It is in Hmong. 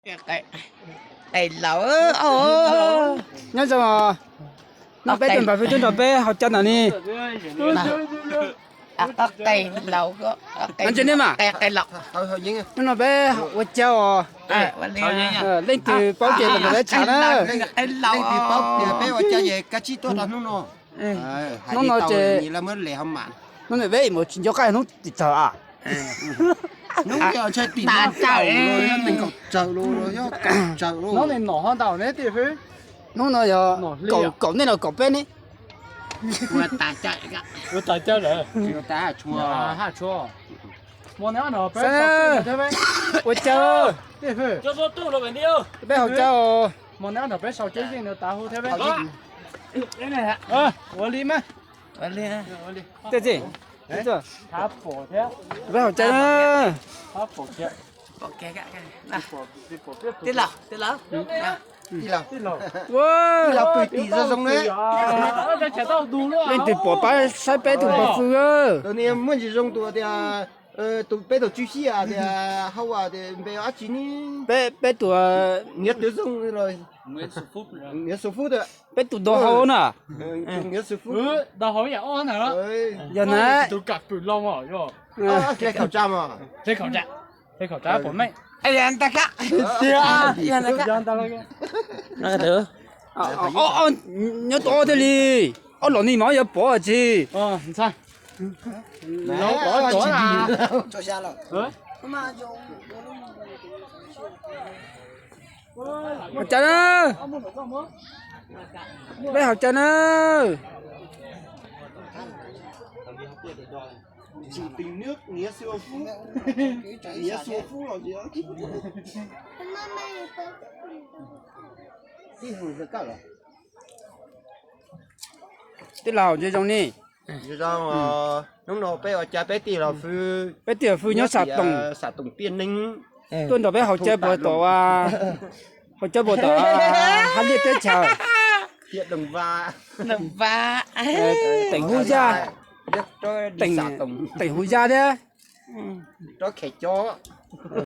Qe laus, nyob zoo os. No peb tus npawg Fwj tuaj nrog peb haus cawv ntawm ni. Qe laus, qe laus. Hnub no peb ua cawv os. Leej twg paub ces los nrog peb tsham na. Leej twg paub tias peb ua cawv ces kav tsij tuaj rau hnub no. Hnub no ces hnub no peb mus tsis nco qab hnub tim tawg a. Hnub no ntshai tim no tawm los yog nees nkaum tsawg los yog kaum tsawg los. Hnub no ntau ne, hnub no yog kaum nej los kaum peb ne. Ua tas cawv lawm. Ua cawv, peb haus cawv. Ua li mas. Peb haus cawv na. Leej twg pom pab saib peb tus npawg Fwj. Muaj ntsis zoo tus tias, tus peb tus tswv xib tias hau tias npe dab tsi ne? Peb tus niam tub zoo, niam xu fub, peb tus ntawd hau na. Yog na. Nyob tau ob thiaj li, ob los ni mas yuav pov tsis. Haus cawv na. Peb haus cawv na. Tij laug, nyob zoo ni. Hnub no peb ua cas peb tij laug Fwj, peb tij laug Fwj nyob Xas Toom, Xas Toom Tiaj Neeb, tuaj nrog peb haus cawv puas tom, haus cawv puas tom Hab Liaj teb chaws, teem Hub Zaj, teem Hub Zaj thiab.